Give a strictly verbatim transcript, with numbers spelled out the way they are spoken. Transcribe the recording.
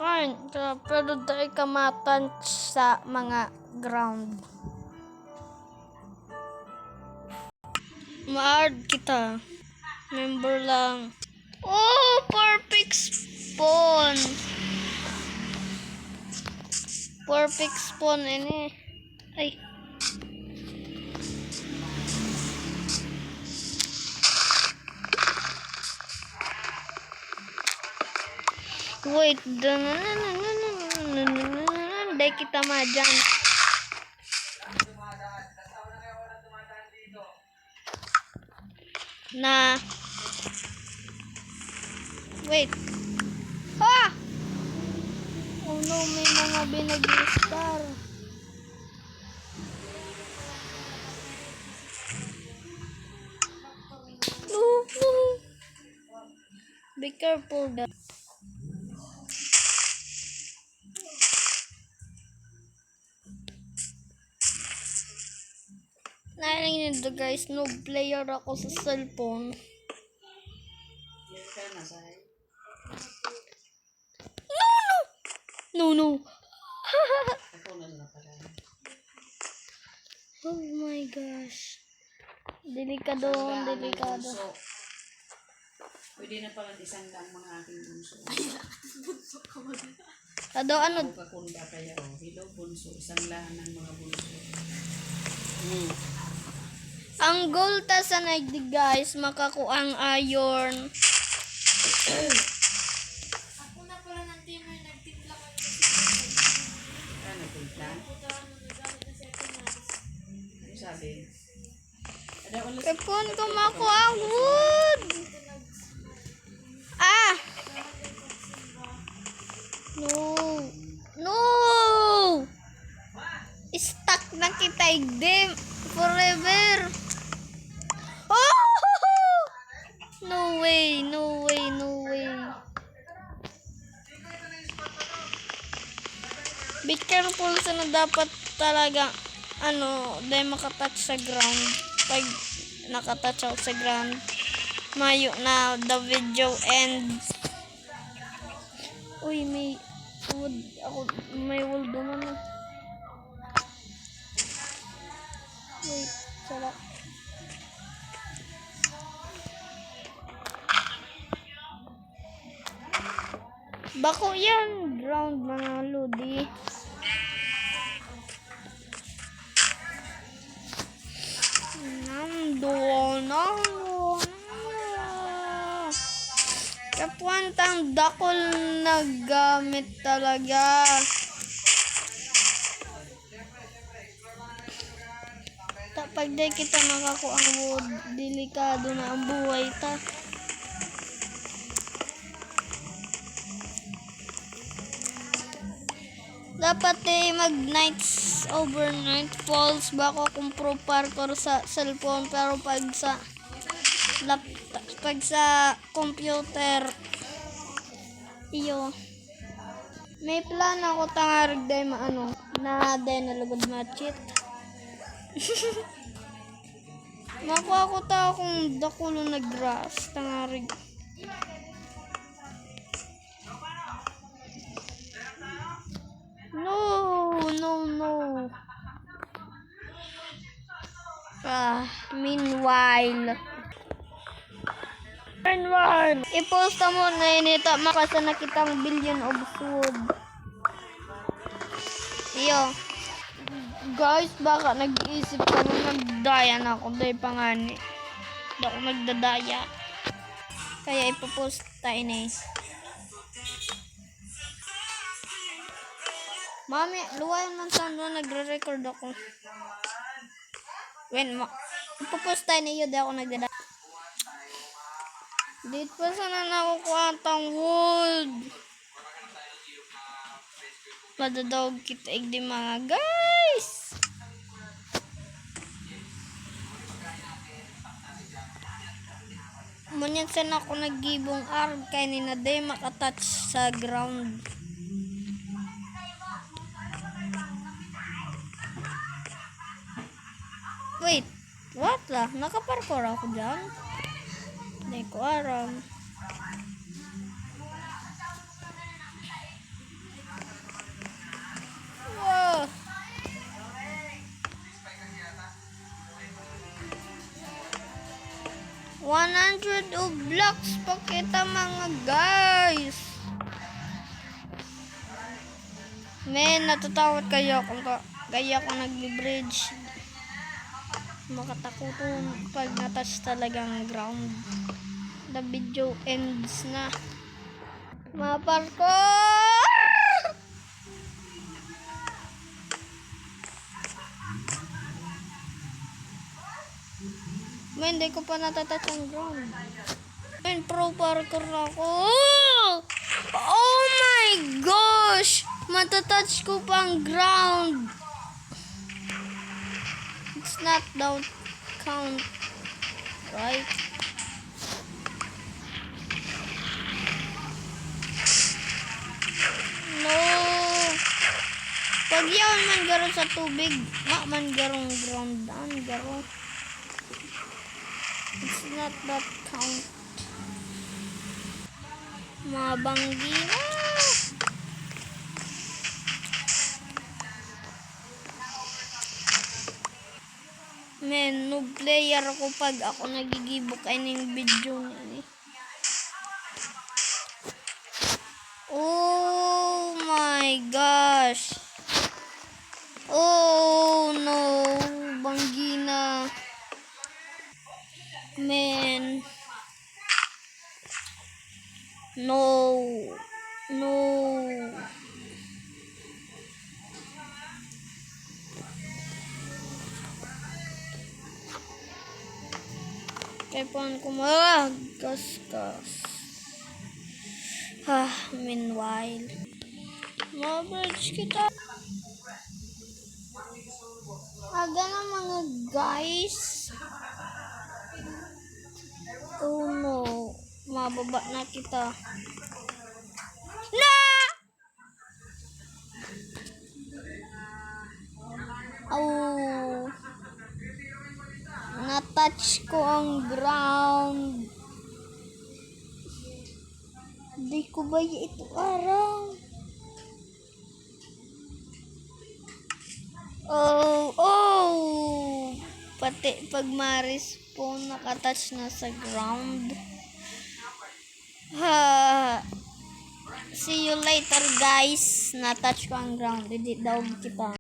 Fine, ka, pero dai ka matouch sa mga ground. Ma-hard kita. Member lang. Oh, perfect spawn. Perfect spawn ini. Ay. Wait, dai kita ma-jump. Na. Wait. Ha! Oh no, may mga binagyo star. No, no. Be careful, da. Nailing nito, guys, no player ako sa cellphone. No, no. No, no. Oh my gosh. Delikado, delikado. Pwede na pala isang lang mga aking bunso. Ay, bunso ka ba? Ado, ano? Ako kakunda kaya, oh. Hello, bunso. Isang lang ng mga bunso. Hmm. Ang goal ta sa night, guys, makakuha ang iron. Ako na pala ng timer, nagtimpla kami kasi. Ah, nagtimpla? Puta, ano, nagamit na si Ate Nars. Ano sabi? Kaipuhan ko makuha ang wood. Ah! No. No! Stuck na kita, igdi. Forever. Oh! No way, no way, no way. Be careful sana dapat talaga, ano, dai makatouch sa ground. Pag nakatouch ako sa ground, mayo na the video ends. Uy, may wood. Ako, may wood naman, ah. Wait, sala. Bako yan. Ground, mga lodi. Nando, nando, nando. Kapuan tang dakol na gamit talaga. Ta, pag di kita makakuha ang wood, delikado na ang buhay ta. Dapat, eh, mag nights overnight falls ba ako kung pro parkour sa cellphone, pero pag sa lap-, pag sa computer, iyo. May plano ako tangarig dai maano, na dai na lugod ma-cheat. Makuha ko ta akong dakulon na grass, tangarig. No, no, no. Ah, meanwhile. Meanwhile. I-post mo na inita makasa na kitang billion of food. Iyo. Guys, baka nag-iisip ka na nagdaya na ako. Dai pa ngani. Di ako nagdadaya. Kaya ipopost tayo na eh. Mami, luwayan man sa ano, nagre-record ako. When mo, ipopost tayo na iyo, di ako nagdada. Di pa sana nakukuha tang wood. Madadaog kita igdi, mga guys. Ngunyan sana ako naggibong arog kaya ni na dai makatouch sa ground. Wait, what la? Nakaparkour ako dyan? Di ko aram. Hundred of blocks pa kita, mga guys. Men, natatakot kayo kung ka-, kaya ako nagbe-bridge. Makatakuton pag na-touch talaga ang ground. The video ends na. Mga parkour! Men, di ko pa natatouch ang ground. Men, pro parkour na ako. Oh! Oh my gosh! Matatouch ko pa ang ground. It's not down count, right? No. Pag yaon man garo sa tubig, ma man garong ground an garo. It's not that count. Mga banggi na. Men, noob player ako pag ako nagigibo kaining video na ini. Oh my gosh. Oh no, banggi na. Men. No. No. Kaipuhan ko magasgas. Ah, meanwhile. Ma-bridge kita. Aga na, mga guys. Oh no. Mababa na kita. Na! Oh. Na-touch ko ang ground. Di ko ba ito aram? Oh, oh! Pati pag ma-respawn, nakatouch na sa ground. Ha. See you later, guys. Na-touch ko ang ground. Hindi daw kita.